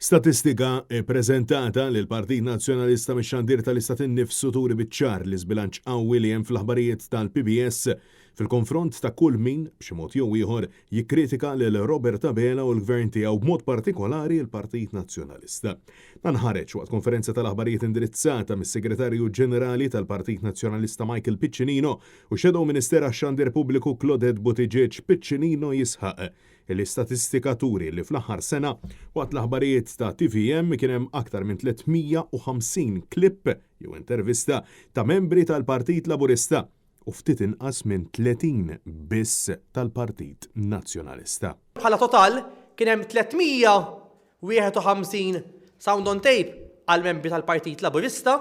Statistika ppreżentata lill-Partit Nazzjonalista mix-xandir tal-Istat innifsu turi biċ-ċar l-iżbilanċ qawwi li hemm fl-aħbarijiet tal-PBS fil-konfront ta' kull min, b'xi mod jew ieħor, jikkritika lil Robert Abela u l-Gvern tiegħu, b'mod partikolari l-Partit Nazzjonalista. Dan ħareġ waqt konferenza tal-aħbarijiet indirizzata mis-Segretarju Ġenerali tal-Partit Nazzjonalista Michael Piccinino u Shadow Minister għax-Xandir Pubbliku Claudette Buttigieg. Piccinino jisħaq L-istatistika turi li fl-aħħar sena, waqt l-aħbarijiet ta' tvm kien hemm aktar minn 350 clip jew intervista ta' membri tal-Partit Laburista u ftit inqas minn 30 biss tal-Partit Nazzjonalista. Bħala total kien hemm 351 sound on tape għal membri tal-Partit Laburista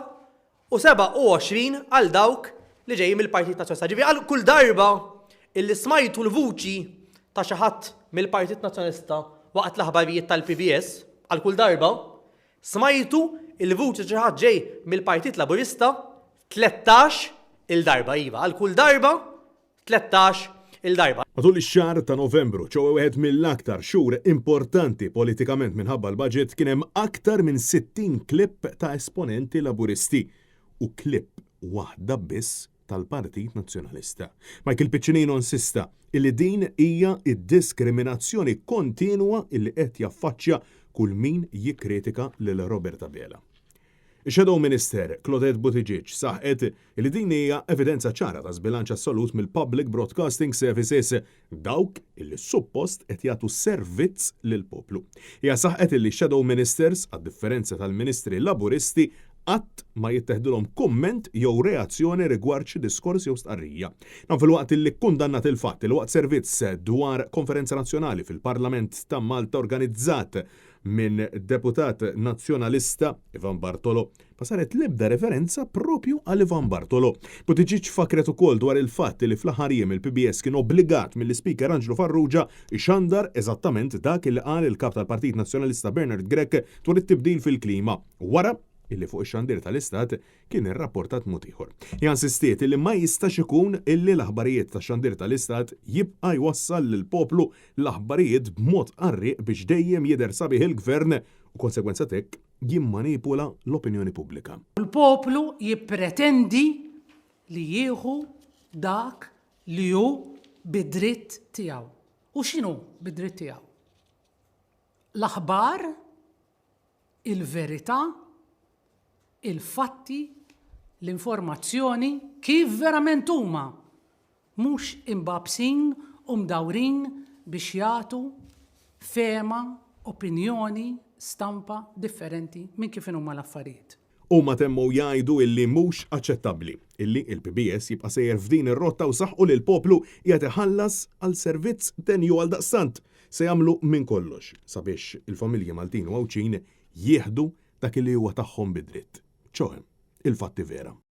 u 27 għal dawk li ġejjin mill-Partit Nazzjonalista. Ġifieri għal kull darba illi smajtu l-vuċi ta' xi ħadd mill-Partit Nazzjonalista waqt l-aħbarijiet tal-PBS, għal kull darba, smajtu l-vuċi ta' xi ħadd ġej mill-Partit Laburista 13 il-darba, iva, għal kull darba 13 il darba. Matul ix-xahar ta' Novembru, ċoe wieħed mill-aktar xhur importanti politikament minħabba l-budget, kien hemm aktar minn 60 clip ta' esponenti Laburisti u clip waħda biss tal-Partit Nazzjonalista. Michael Piccinino insista illi din hija d-diskriminazzjoni kontinwa illi qed jaffaċċja kull min jikkritika lil Robert Abela. Ix-Shadow Minister Claudette Buttigieg saħqet li din hija evidenza ċara ta' żbilanċ assolut mill-Public Broadcasting Services, dawk illi suppost qed jagħtu servizz lill-poplu. Hija saħqet illi x-Shadow Ministers, għad-differenza tal-Ministri Laburisti, qatt ma jitteħdilhom kumment jew reazzjoni rigward xi diskors jew stqarrija. Dan filwaqt illi kkundannat il-fatt li waqt servizz dwar konferenza nazzjonali fil-Parlament ta' Malta organizzat minn deputat Nazzjonalista, Ivan Bartolo, ma saret l-ebda referenza proprju għal Ivan Bartolo. Buttigieg fakkret ukoll dwar il-fatt li fl-aħħar jiem il-PBS kien obbligat mill-Ispeaker Anġlu Farrugia jxandar eżattament dak li qal il-Kap tal-Partit Nazzjonalista Bernard Grech dwar it-tibdil fil-klima wara illi fuq ix-xandir tal-Istat kien irrapportat mod ieħor. Hija insistiet illi ma jistax ikun illi l-aħbarijiet tax-xandir tal-Istat jibqa' jwassal lill-poplu l-aħbarijiet b'mod qarrieq biex dejjem jidher sabiħ il-Gvern u konsegwenza t'hekk jimmanipula l-opinjoni pubblika. Il-poplu jippretendi li jieħu dak li hu bi dritt tiegħu. U x'inhu bi dritt tiegħu? L-aħbar il-verità, il-fatti, l-informazzjoni kif verament huma, mhux imbagħbsin u mdawrin biex jagħtu fehma, opinjoni, stampa differenti minn kif inhuma l-affarijiet. Huma temmu jgħidu illi mhux aċċettabbli illi il-PBS jibqa' sejjer f'din ir-rotta u saħqu li l-poplu qiegħed iħallas għal servizz denju għaldaqstant se jagħmlu minn kollox sabiex il-familji Maltin u Għawdxin jieħdu dak illi huwa tagħhom bi dritt, ċoe il-fatti vera.